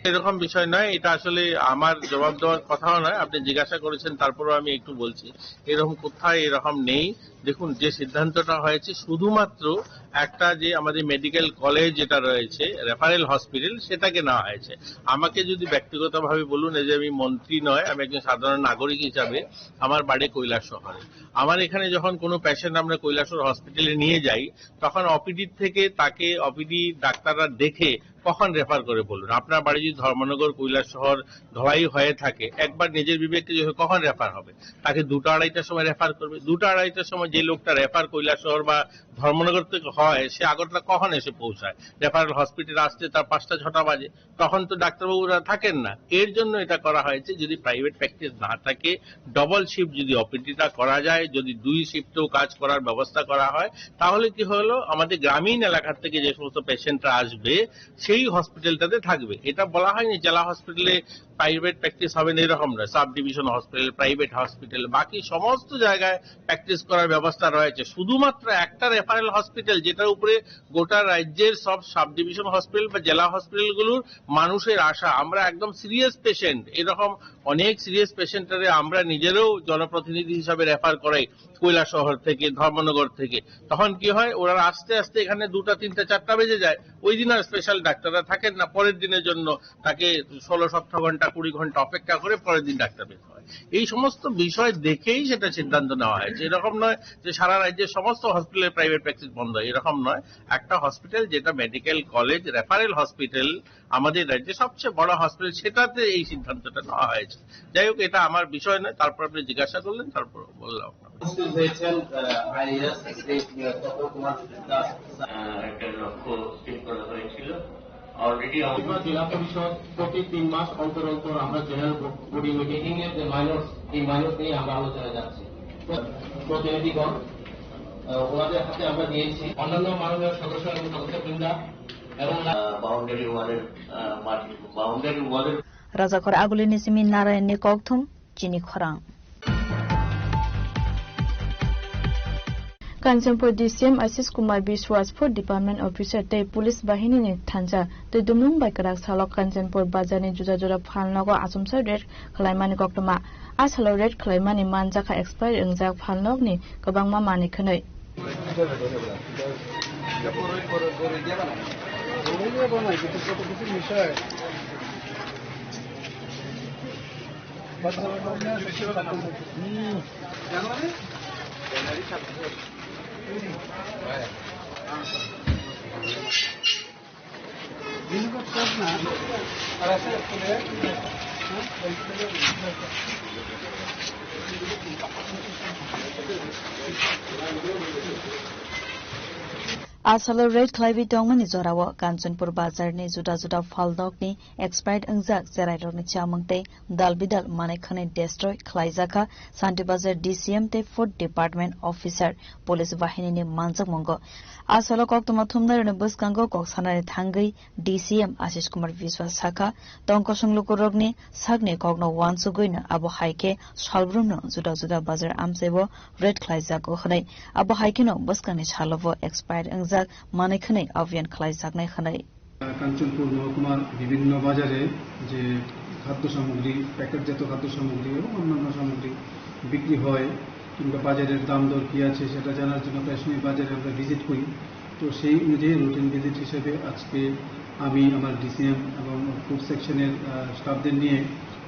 এরকম বিষয় নয়, এটা আসলে আমার জবাব দেওয়ার কথাও নয়। আপনি জিজ্ঞাসা করেছেন, তারপরেও আমি একটু বলছি, এরকম কোথায় এরকম নেই। দেখুন, যে সিদ্ধান্তটা হয়েছে শুধুমাত্র একটা যে আমাদের মেডিকেল কলেজ যেটা রয়েছে, রেফারেল হসপিটাল, সেটাকে নেওয়া হয়েছে। আমাকে যদি ব্যক্তিগতভাবে বলুন, এই যে আমি মন্ত্রী নয়, আমি একজন সাধারণ নাগরিক হিসাবে আমার বাড়ি কৈলাসহরে। আমার এখানে যখন কোনো পেশেন্ট আমরা কৈলাসহর হসপিটালে নিয়ে যাই, তখন ওপিডি থেকে তাকে ওপিডি ডাক্তাররা দেখে কখন রেফার করে বলুন। আপনার বাড়ি যদি ধর্মনগর, কৈলাসহর, ধলাই হয়ে থাকে, একবার নিজের বিবেককে জিজ্ঞেস করুন, কখন রেফার হবে? তাকে দুটো আড়াইটার সময় রেফার করবে। দুটো আড়াইটার সময় যে লোকটা রেফার কৈলাসহর বা ধর্মনগর থেকে হয়, সে আগরতলা কখন এসে পৌঁছায়? রেফারেল হসপিটাল আসতে তার পাঁচটা ছটা বাজে, তখন তো ডাক্তারবাবুরা থাকেন না। এর জন্য এটা করা হয়েছে, যদি প্রাইভেট প্র্যাকটিস না থাকে, ডাবল শিফট যদি ওপিডিটা করা যায়, যদি দুই শিফটেও কাজ করার ব্যবস্থা করা হয়, তাহলে কি হলো, আমাদের গ্রামীণ এলাকা থেকে যে সমস্ত পেশেন্টরা আসবে, সেই হসপিটালটাতে থাকবে। এটা বলা হয়নি জেলা হসপিটালে প্রাইভেট প্র্যাকটিস হবে না, এরকম নয়। Sub division hospital, private hospital, বাকি সমস্ত জায়গায় প্র্যাকটিস করার ব্যবস্থা রয়েছে। শুধুমাত্র একটা রেফারেল হসপিটাল, যেটার উপরে গোটা রাজ্যের সব সাব ডিভিশন হসপিটাল বা জেলা হসপিটালগুলোর মানুষের আশা, আমরা একদম সিরিয়াস পেশেন্ট, এরকম অনেক সিরিয়াস পেশেন্টরে আমরা নিজেরাও জনপ্রতিনিধি হিসাবে রেফার করাই কৈলাসহর থেকে, ধর্মনগর থেকে। তখন কি হয়, ওরা আস্তে আস্তে এখানে দুটা, তিনটা, চারটা বেজে যায়, ওই দিন আর স্পেশাল ডাক্তাররা থাকেন না, পরের দিনের জন্য তাকে ষোলো সতেরো ঘন্টা, কুড়ি ঘন্টা অপেক্ষা করে পরের দিন ডাক্তার পেতে হয়। এই সমস্ত বিষয় দেখেই সেটা সিদ্ধান্ত নেওয়া হয়েছে। এরকম নয় যে সারা রাজ্যের সমস্ত হসপিটালে প্রাইভেট প্র্যাকটিস বন্ধ হয়, এরকম নয়। একটা হসপিটাল যেটা মেডিকেল কলেজ, রেফারেল হসপিটাল, আমাদের রাজ্যে সবচেয়ে বড় হসপিটাল, সেটাতে এই সিদ্ধান্তটা নেওয়া হয়েছে। যাই হোক, এটা আমার বিষয় নয়, তারপর আপনি জিজ্ঞাসা করলেন, তারপর বললাম আপনাকে। উপস্থিত হয়েছেন, আহ, আইএএস শ্রী তপন কুমার দাস। আহ, একটা লক্ষ্য স্থির করা হয়েছিল। Already আমরা জেলা পরিষদ প্রতি তিন মাস অন্তর অন্তর আমরা জেনারেল বডি মিটিং এ যে মাইনরস, এই মাইনরস নিয়ে আমরা আলোচনা যাচ্ছি। প্রতিনিধিগণ, আহ, ওনাদের হাতে আমরা দিয়েছি। অন্যান্য মাননীয় সদস্য এবং সদস্যবৃন্দা এবং, আহ, বাউন্ডারি ওয়ালের, আহ, মাটি, বাউন্ডারি ওয়ালের রাজাঘর Agulini simi Narayanni kokthum chini khorang. Kanchanpur D C M Ashish Kumar Biswas, Food Department Officer tei Police Bahini ni thansa tei dumlung bai kwrak salo Kanchanpur bazar ni juda juda phalnogo achomsa raid khwlaimani koktwma. A salo raid khwlaimani manjakha expire wngjak phalnokni kwbangma manwi khwnwi. A salo raid khlaiwi tongmani jorao Kanchanpur bazarni juda juda phalnokni expired wngjak cherairokni chamung tei dal bidal manwi khwnwi destroy khlaijakha Santi Bazar D C M tei Food Department Officer Police Bahinini manjakmungo. A salo koktwma thumnairokni bwskango kok sanani thangwi D C M Ashish Kumar Biswas sakha, tong kosong lukurokni sakni kokno uansugwino abo hai khe salbrumno juda juda bazar amchaibo raid khlaijago hwnwi, abo hai kheno bwskangni salobo expire wngjak manwi khwnwi abhiyan khlaijaknai hwnwi. Kanchanpur মহকুমার বিভিন্ন বাজারে যে খাদ্য সামগ্রী, প্যাকেটজাত খাদ্য সামগ্রী এবং অন্যান্য সামগ্রী বিক্রি হয় কিংবা বাজারের দাম দর কী আছে সেটা জানার জন্য প্রায় সময় বাজারে আমরা ভিজিট করি। তো সেই অনুযায়ী রুটিন ভিজিট হিসেবে আজকে আমি আমার ডিসিএম এবং ফুড সেকশনের, আহ, স্টাফদের নিয়ে,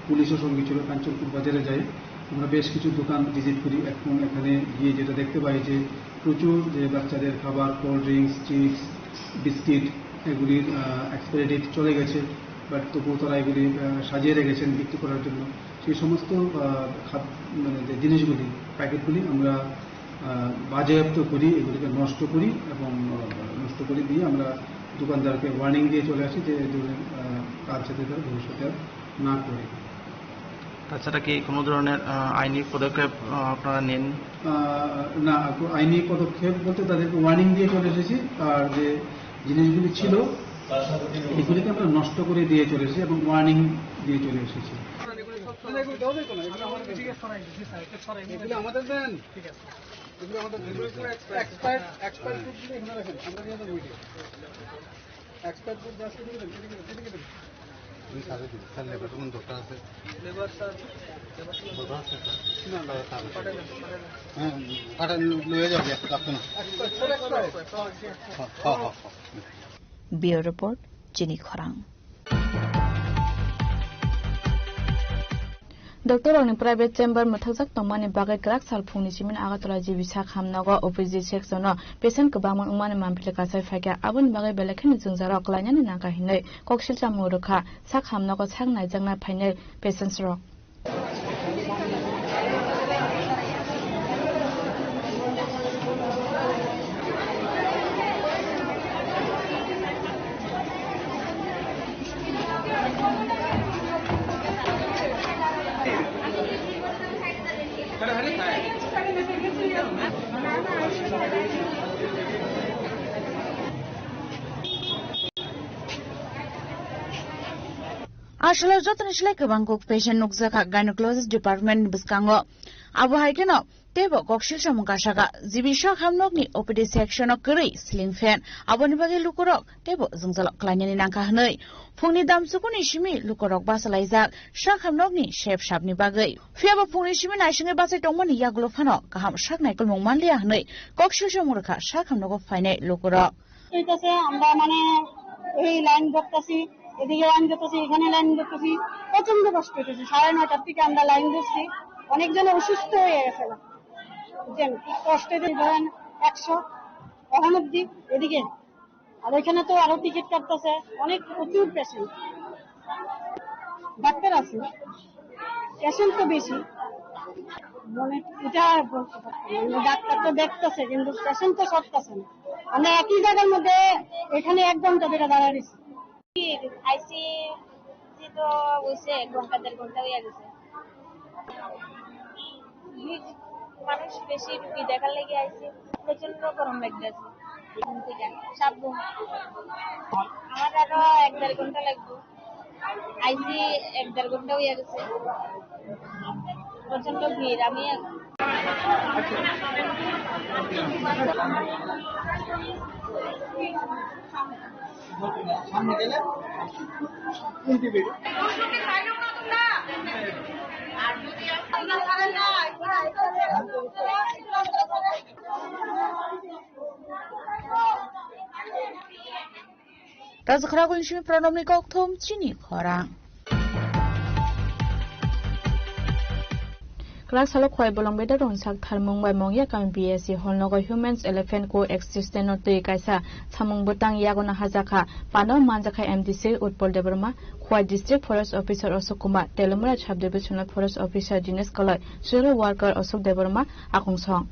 পুলিশও সঙ্গে ছিল, কাঞ্চনপুর বাজারে যাই। আমরা বেশ কিছু দোকান ভিজিট করি। এখন এখানে গিয়ে যেটা দেখতে পাই যে প্রচুর যে বাচ্চাদের খাবার, কোল্ড ড্রিঙ্কস, চিপস, বিস্কিট, এগুলির, আহ, এক্সপায়ারি ডেট চলে গেছে, বাট তবুও তারা এগুলি, আহ, সাজিয়ে রেখেছেন বিক্রি করার জন্য। সেই সমস্ত, আহ, খাদ-, মানে যে জিনিসগুলি, প্যাকেটগুলি আমরা, আহ, বাজেয়াপ্ত করি, এগুলিকে নষ্ট করি এবং, আহ, নষ্ট করে দিয়ে আমরা দোকানদারকে ওয়ার্নিং দিয়ে চলে আসি যে এই ধরনের, আহ, কাজ যাতে তারা ভবিষ্যতে আর না করে। তাছাড়া কি কোনো ধরনের, আহ, আইনি পদক্ষেপ, আহ, আপনারা নেন? আহ, না, এখন আইনি পদক্ষেপ বলতে তাদেরকে ওয়ার্নিং দিয়ে চলে এসেছি। আর যে জিনিসগুলি ছিল, এগুলিকে আমরা নষ্ট করে দিয়ে চলে এসেছি এবং ওয়ার্নিং দিয়ে চলে এসেছি। এগুলো আমাদের দেন। এগুলো আমাদের এক্সপায়ার, এক্সপায়ার প্রুফগুলো এখানে রাখেন, আমরা নিয়ে যাবো ওইটা। এক্সপায়ার প্রুফ যা আছে, এদিকে দেন, এদিকে দেন, এদিকে দেন। আমি স্যারের দিকে, স্যার, লেবার রুম দরকার আছে। Labour sir, labour sir. দরকার আছে, স্যার। না, না, স্যার, স্যার। পাঠাই দেন, পাঠাই দেন। হ্যাঁ, পাঠাই লয়ে যাবো, রাখতে না। Expire, sir, expire. হ্যাঁ, হ্যাঁ, হ্যাঁ, হ্যাঁ। Bureau Report, Chini Khorang. Doctor rokni private chamber mwthakjak tongmani bagwi kwrak sal phungni simi Agartala G B sak hamnogo O P D section o patient kwbangma wngmani manpili kasai phaikha, aboni bagwi belai kheno jwngjarok klainani nangkha hinwi koksil chamung rwkha sak hamnogo sak naijakna phainai patients rok. Aswk jotoni slai kwbang kok patient nukjakha gynecologist department ni bwskango. Abo hai kheno teibo koksil samung kasakha, G B sak hamnokni O P D section o kwrwi ceiling fan, aboni bagwi lukurok teibo jwngjalo klainani nangkha hwnwi. Phungni damsukuni simi lukurok bachalaijak sak hamnokni sep sapni bagwi. Phiyaba phungni simi naisingwi bachai tongmani yagulo phano kaham sak naikolmung manliya hwnwi koksil samung rwkha sak hamnogo phainai lukurok. হইতেছে, আমরা মানে এই লাইন ধরতেছি, এদিকে লাইন ধরতেছি, এখানে লাইন ধরতেছি, প্রচন্ড কষ্ট হইতেছে। সাড়ে নয়টার থেকে আমরা লাইন ধরছি, অনেকজন অসুস্থ হয়ে গেছে, বুঝছেন? খুব কষ্টে দিয়ে ধরেন একশো, অহান অব্দি এদিকে, আর ওইখানে তো আরো টিকিট কাটতেছে, অনেক প্রচুর পেশেন্ট। ডাক্তার আছে, পেশেন্ট তো বেশি, মানে এটা আর বলতে পারতাম না। মানে ডাক্তার তো দেখতেছে, কিন্তু পেশেন্ট তো সরতেছে না। আমরা একই জায়গার মধ্যে এখানে এক ঘন্টা ধরে দাঁড়ায় রয়েছি। আইসি তো হইছে এক ঘন্টা, দেড় ঘন্টা হইয়া গেছে। ভিড়, মানুষ বেশি, রুগী দেখার লাগি আইছে, প্রচন্ড গরম লাগতেছে। ঘুম থেকে সাত ঘুম, আমার আরো এক দেড় ঘন্টা লাগবে। আইছি এক দেড় ঘন্টা হইয়া গেছে, প্রচন্ড ভিড়। আমি Rajakhara Gulsimi Pranobni kokthum chini khorang. Kwrak salo Khwai Bolong Bedar rong sak tharmung bai Mongya kami B S C hall nogo Humans Elephant Coexistence no twi kaisa samung bwtang yago naharjakha. Pano manjakha M D C Utpal Debbarma, Khwai District Forest Officer Ashok Kumar, Telamura Sub Divisional Forest Officer Dinesh Kalai, Social Worker Ashok Debbarma, Akungsong.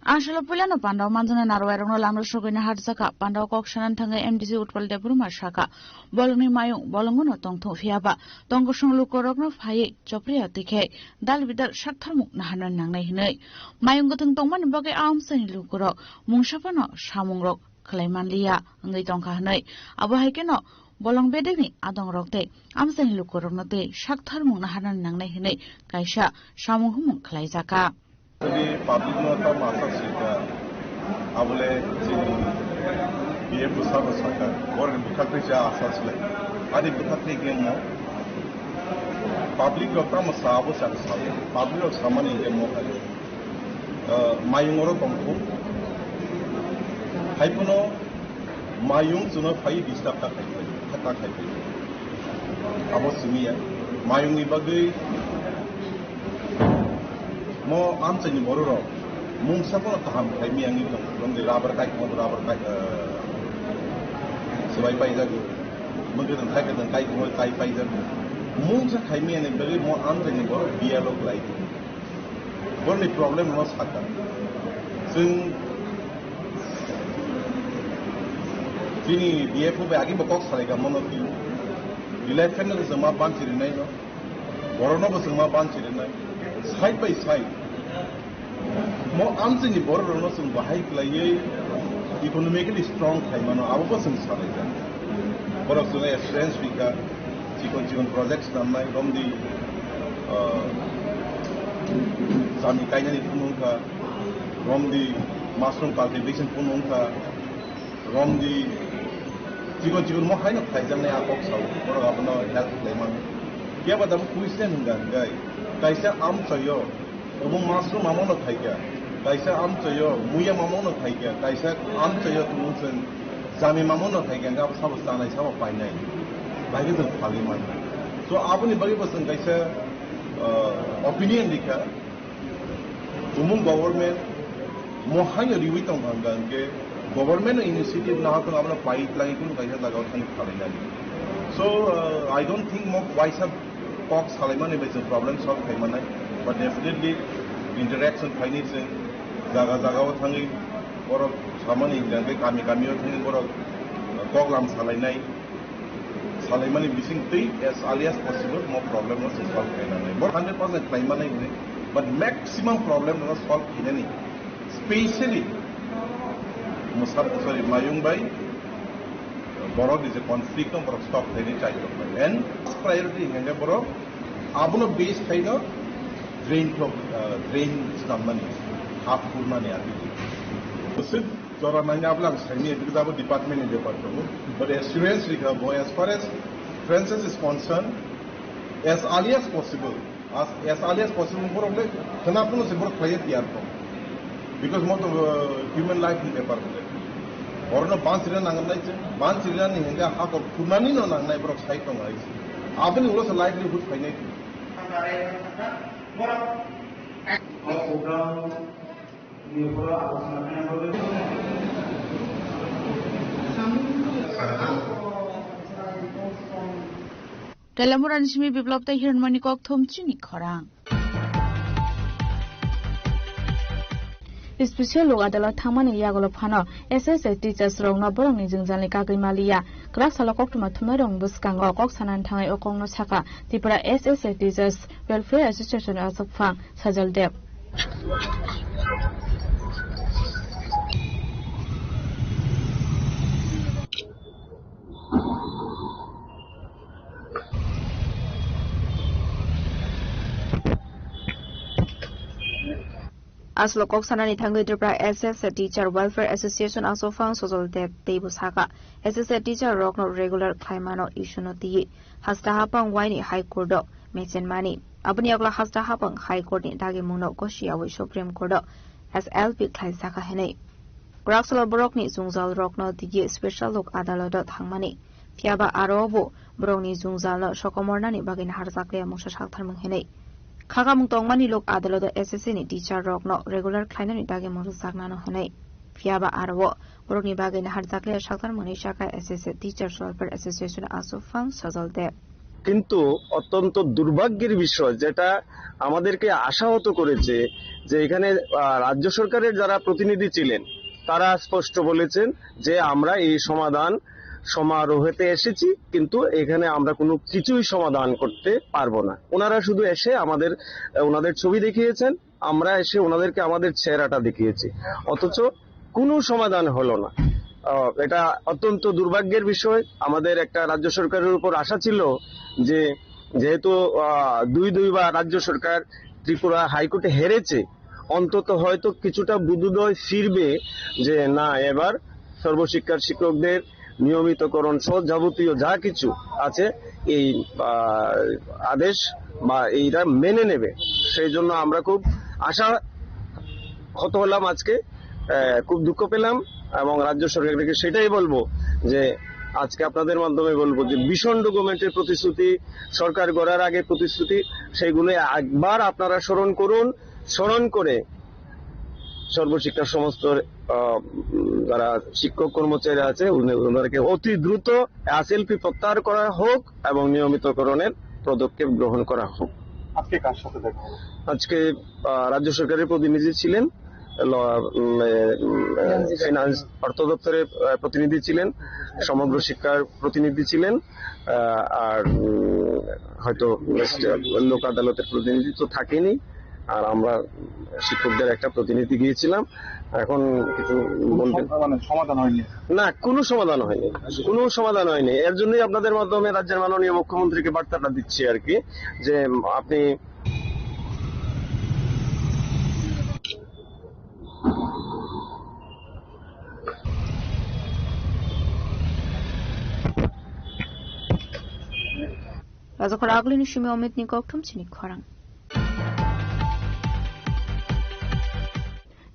Ang salo puilano Pandao manjaknai narwai rokno lamno sogwina harjakha. Pandao kok sanani thangwi M D C Utpal Debbarma sakha, bolongni mayung bolongono tongthok, phiyaba tongkosong lukurokno phaiwi chopria twi khe dal bidal saktharmung naharna nangnai hwnwi. Mayung kwthwng tongmani bagwi a amchaini lukurok mungsa phano samungrok khlai manliya wngwi tongkha hwnwi. Abo hai kheno bolong bedekni adongrok tei amchaini lukurokno tei saktharmung naharna nangnai hwnwi kaisa samung humung khlaijakha. Actually, public no tamo asa sika, abole chini B M bwsa bwsaka, borokni bwkhak tei cha asa silai. Ani bwkhak tei khe mo public rok tamo sa abo sa sa. Public rok samani khe mo hai. Ah, mayung oro tongkhu. Hai phano mayung chwngno phai disturb ta khai phai, ta khai phai. Abo simi ya. Mayungni bagwi mo amchaini bororok mungsa phano kaham khai miyangwi tong, tong de rubber kai, mo rubber kai, eh, swbai paijago. Mungkhe tong khai, tong kai, mo kai paijago. Mungsa khaimani bagwi mo amchaini borok B L O khlai di. Borokni problem no saka. Chwng chini B F O bai agi bo kok salai ka mono ki. Election no chwng ma banchi rinai no. Borok no bo chwng ma banchi rinai. Side by side. Mo amchaini borok rokno chwng bahai khlaiwi economically strong khlai mano, abo bo chwng salai jak. Borok chwngno assurance rikha, chikon chikon projects namnai, romdi, ah, chami kainani phunukha, romdi mushroom cultivation phunukha, romdi chikon chikon mo haino khlaijaknai a kok sao, borok abono help khlai mano. Phiya ba tabuk question hwnka hwnkhe, kaisa amchaio obo mushroom mamano khaikha, kaisa amchaio muya mamano khaikha, kaisa amchaio tumung chwng chami mamano khaikha, hwnkhe abo sabo chanai sabo painai, bai khe chwng phalwi mano. So aboni bagwi bo chwng kaisa, ah, opinion rikha. Tumung government mo haino riwi tongkha hwnkha hwnkhe government no initiative naharkhe abono pai twlangwi kunu kaisa jagao thangwi khalainani. So, uh, I don't think mo waisa kok salaimani bai chwng problem solve khaimanai, but definitely interaction khaini chwng jaga jagao thangwi borok samani hwnkha hwnkhe kami kamio thangwi borok kok lam salainai. Salaimani bising twi as early as possible mo problem no se solve khaina nai. Bor hundred percent khlai manai hwnwi, but maximum problem no solve khainani, specially Musab, sorry, Mayung bai borok ni je conflict no borok stop khaini chai rok bai. And priority hwnga borok abono base khaino drain block, uh, drain swnamnani, hap kurmani ati. Jora nangya abla ang saini, because abo department ni bepar tongo. But assurance rikha bo, as far as Francis is concerned, as early as possible, as, as early as possible borok le khna phano se borok khlaiya tiyar tong. Because mo to, uh, human life ni bepar bole. Borokno banchirina nangnai se, banchirina ni hwnga hakor khunani no nangnai borok sai tong ai se. Aboni ulo se livelihood khainai. Telamurani simi Biplop tei Hiranmani kokthum chini khorang. Special Lok Adalat thangmani yagulo phano S S A teachers rokno borokni jwngjalni kagwi maliya. Kwrak salo koktwma thumnairokni bwskango kok sanani thangwi o kokno sakha Tripura S S A Teachers Welfare Association Achukphang Sajal Deb. Aswk kok sanani thangwi Tripura S S A Teacher Welfare Association Achukphang Sajal Deb teibo sakha, S S A teacher rokno regular khlaimano issue no twiwi hasta hapang waini High Court o mechenmani. Aboni yagulo hasta hapang High Court ni dagimungno gosiyawi Supreme Court o S L P khlaijakha hinwi. Kwrak salo borokni jwngjal rokno twiwi Special Lok Adalot o thangmani. Phiyaba aro bo borokni jwngjalno sokomornani bagwi naharjakliya mungsa saktharmung hinwi. Khakamung tongmani Lok Adalot o S S A ni teacher rokno regular khlainani dagimung rwjaknano hinwi. Phiyaba aro o borokni bagwi naharjakliya saktharmung hinwi sakha S S A Teachers Welfare Association Achukphang Sajal Deb. কিন্তু অত্যন্ত দুর্ভাগ্যের বিষয়, যেটা আমাদেরকে আশাহত করেছে, যে এখানে, আহ, রাজ্য সরকারের যারা প্রতিনিধি ছিলেন, তারা স্পষ্ট বলেছেন যে আমরা এই সমাধান সমারোহেতে এসেছি, কিন্তু এখানে আমরা কোনো কিছুই সমাধান করতে পারবো না। ওনারা শুধু এসে আমাদের, আহ, ওনাদের ছবি দেখিয়েছেন, আমরা এসে ওনাদেরকে আমাদের চেহারাটা দেখিয়েছি, অথচ কোনো সমাধান হলো না। আহ, এটা অত্যন্ত দুর্ভাগ্যের বিষয়। আমাদের একটা রাজ্য সরকারের উপর আশা ছিল যে যেহেতু, আহ, দুই দুইবার রাজ্য সরকার ত্রিপুরা হাইকোর্টে হেরেছে, অন্তত হয়তো কিছুটা বোধোদয় ফিরবে যে না, এবার সর্বশিক্ষার শিক্ষকদের নিয়মিতকরণ সহ যাবতীয় যা কিছু আছে এই, আহ, আদেশ বা এইটা মেনে নেবে। সেই জন্য আমরা খুব আশা হত হলাম আজকে, আহ, খুব দুঃখ পেলাম এবং রাজ্য সরকারকে সেটাই বলবো যে আজকে আপনাদের মাধ্যমে বলবো যে ভীষণ ডকুমেন্টের প্রতিশ্রুতি, সরকার গড়ার আগে প্রতিশ্রুতি, সেইগুলো একবার আপনারা স্মরণ করুন। স্মরণ করে সর্বশিক্ষা সমস্ত, আহ, উম, যারা শিক্ষক কর্মচারী আছে, উনি-, ওনাদেরকে অতি দ্রুত এসএলপি প্রত্যাহার করা হোক এবং নিয়মিতকরণের পদক্ষেপ গ্রহণ করা হোক। আজকে কার সাথে দেখা হলো? আজকে, আহ, রাজ্য সরকারের প্রতিনিধি ছিলেন, ল-, উম, এ, উম, ফিনান্স, অর্থ দপ্তরের, আহ, প্রতিনিধি ছিলেন, সমগ্র শিক্ষার প্রতিনিধি ছিলেন, আহ, আর, উম, হয়তো লোক আদালতের প্রতিনিধি তো থাকেনি, আর আমরা শিক্ষকদের একটা প্রতিনিধি গিয়েছিলাম। এখন কিছু কোনো বলবেন? সম-, মানে, সমাধান হয়নি? না, কোনো সমাধান হয়নি, কোনো সমাধান হয়নি। এর জন্যই আপনাদের মাধ্যমে রাজ্যের মাননীয় মুখ্যমন্ত্রীকে বার্তাটা দিচ্ছি আর কি, যে আপনি Rajakhor agulini simi Omitni kokthum chini khorang.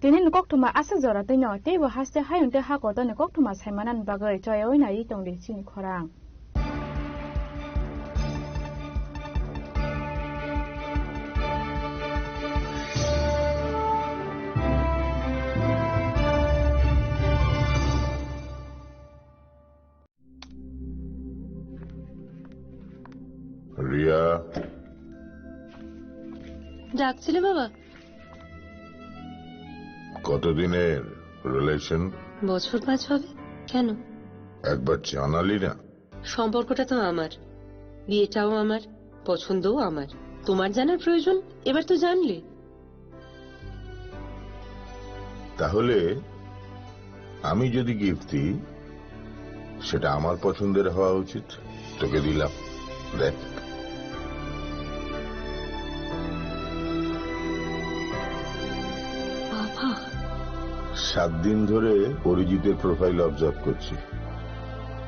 Tini ni kokthuma aswk jora twino teibo haste hayung tei ha kotor ni kokthuma saimanani bagwi choyawi naiwi tongdi chini khorang. Riya. ডাকছিলে বাবা? কতদিনের রিলেশন? বছর পাঁচ হবে। কেন? একবার জানালি না। সম্পর্কটা তো আমার, বিয়েটাও আমার, পছন্দও আমার। তোমার জানার প্রয়োজন? এবার তো জানলে। তাহলে আমি যদি গিফট দিই, সেটা আমার পছন্দের হওয়া উচিত। তোকে দিলাম, দেখ। বাবা। সাত দিন ধরে অরিজিতের প্রোফাইল অবজার্ভ করছি।